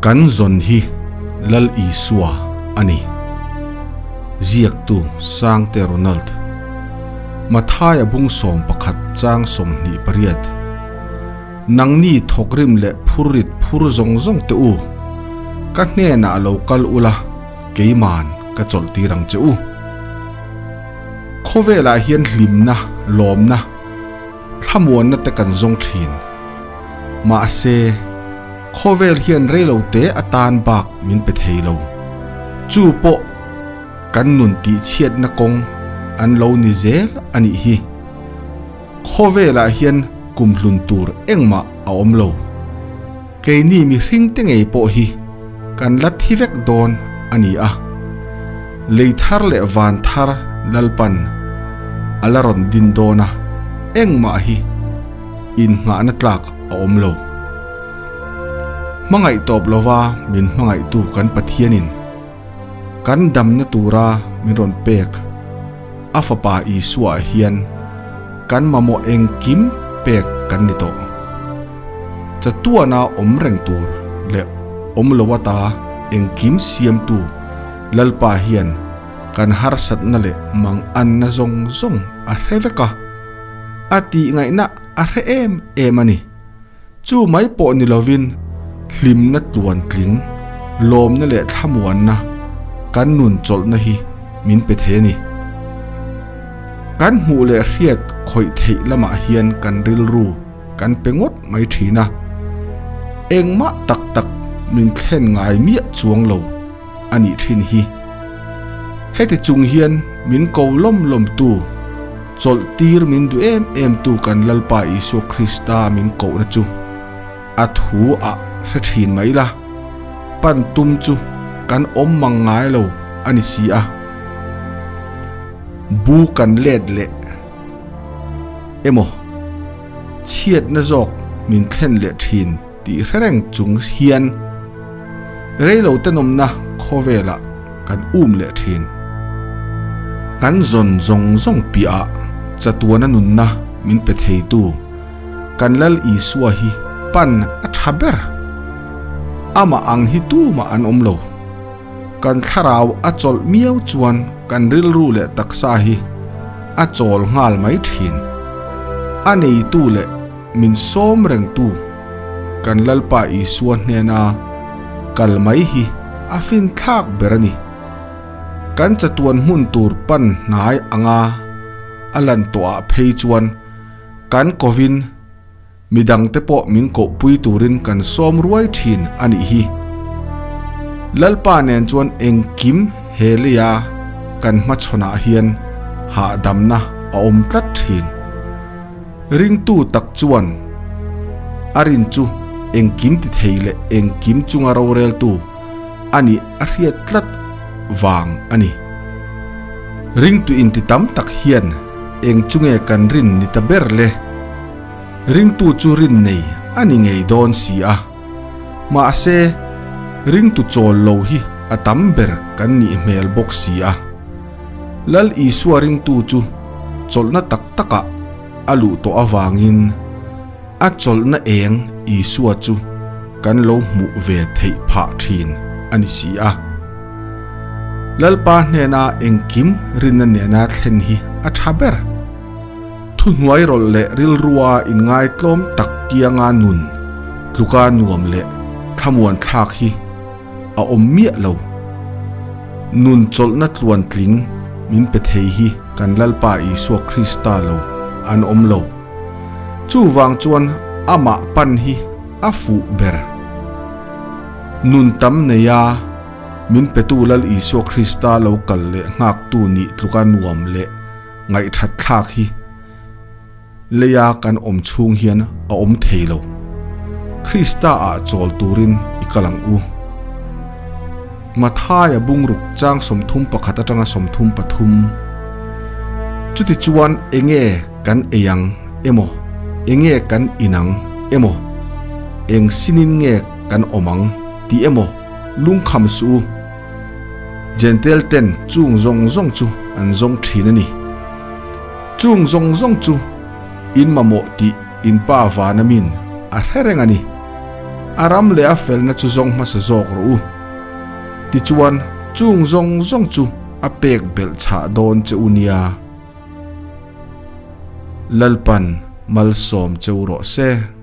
Kan zawn hi Lal Isua a ni. Ziaktu Sangte Ronald. Mathaia bung 11 chang 28. Nangni thawkrim leh phurrit phur zawng zawng te u, ka hnenah lo kal ula, keiman ka chawlh tir ang che u. Khawvelah hian hlimna, lawmna, thlamuanna te kan zawng thin. Mahse, khawvel hian reilo te atan bak min pe thei lo. Chu pawh kan nun tihchhiatna kawng an lo ni zel a nih hi. Khawvelah hian kumhlun tur engmah a awm lo. Keini mihring te ngei pawh hi kan la thi vek dawn a ni a. Lei thar leh van thar Lalpan a la rawn din dawn a, engmah hi innghahna tlak a awm lo. Hmangaih tawp lova min hmangaihtu kan Pathianin kan damna tura min rawn pek a Fapa Isua hian kan mamawh engkim pek kan ni tawh. Chatuana awm reng tur leh awm lo ata engkim siamtu Lalpa hian kan harsatna leh manganna zawng zawng a hre vek a, a tihngaihna a hre em em a ni. Chu mai pawh ni lovin hlimna tluantling, lawmna leh thlamuanna kan nun chawlhna hi min pe thei a ni. Kan hmuh leh hriat khawih theih lamah hian kan rilru kan pe ngawt mai thin a, engmah tak tak min thlen ngai miah chuang lo a nih thin hi. Heti chung hian min ko lawm lawm tu, chawlh tir min duh em em tu kan Lalpa Isua Krista min kohna chu a thu ah hre thin mai la, pan tum chu kan awm mang ngai lo a ni si a. Bu kan let leh emaw chhiatna zawk min thlen leh thin tih hre reng chung hian reilo tenawmna khawvelah kan um leh thin. Kan zawn zawng zawng piahah chatuana nunna min pe theitu kan Lal Isua hi pan a tha ber. Amah ang hi tumah an awm lo. Kan thlarau a chawlh miau chuan kan rilru leh taksa hi a chawl nghal mai thin. A neitu leh min sawm rengtu kan Lalpa Isua hnena kal mai hi a finthlak ber a ni. Kan chatuan hmun tur pan hnai anga a lan tawhah phei chuan kan kovin Midangte pawh min kohpui turin kan sawm ruai thin a nih hi. Lalpa nen chuan engkim he leia kan hmachhawnah hian hahdamna a awm tlat thin. Ringtu tak chuan a rin chu engkim ti thei leh engkim chunga roreltu a nih a hriat tlat vang a ni. Ringtu inti tam tak hian eng chu nge kan rin ni ta ber le? Ringtu chu rin nei a ni ngei dawn si a. Mahse, ringtu chawl lo hi a tam ber kan nih hmel bawk si a. Lal Isua ringtu chu chawlhna tak takah a luh tawh avangin a chawlhna eng Isua chu kan lo hmuh ve theih phah thin a ni si a. Lalpa hnena engkim rinna nena thlen hi a tha ber. Thuhnuai rawlh leh rilrua inngaitlawm tak kianga nun tluka nuam leh thlamuan thlak hi a awm miah lo. Nun chawlhna tluantling min pe thei hi kan Lalpa Isua Krista lo an awm lo. Chuvang chuan amah pan hi a fuh ber. Nun tam neia min petu Lal Isua Krista lo kal leh nghaktu nih tluka nuam leh Ngaihthat thlak hi leia kan awm chhung hian a awm thei lo. Krista ah chawl turin i kal ang u. Mathaia bungruk chang 31 atanga 33 Chutichuan enge kan ei ang emaw, enge kan in ang emaw, eng sinin nge kan awm ang tih emaw lungkham suh u. Jentail ten chung zawng zawng chu an zawng thin a ni. Chung zawng zawng chu in mamawh tih in pa vana min a hre reng a ni. A ram leh a felna chu zawng hmasa zawk rawh u. Tichuan, chung zawng zawng chu a pek belh chhah dawn che u nia. Lalpan malsawm cheu rawh se.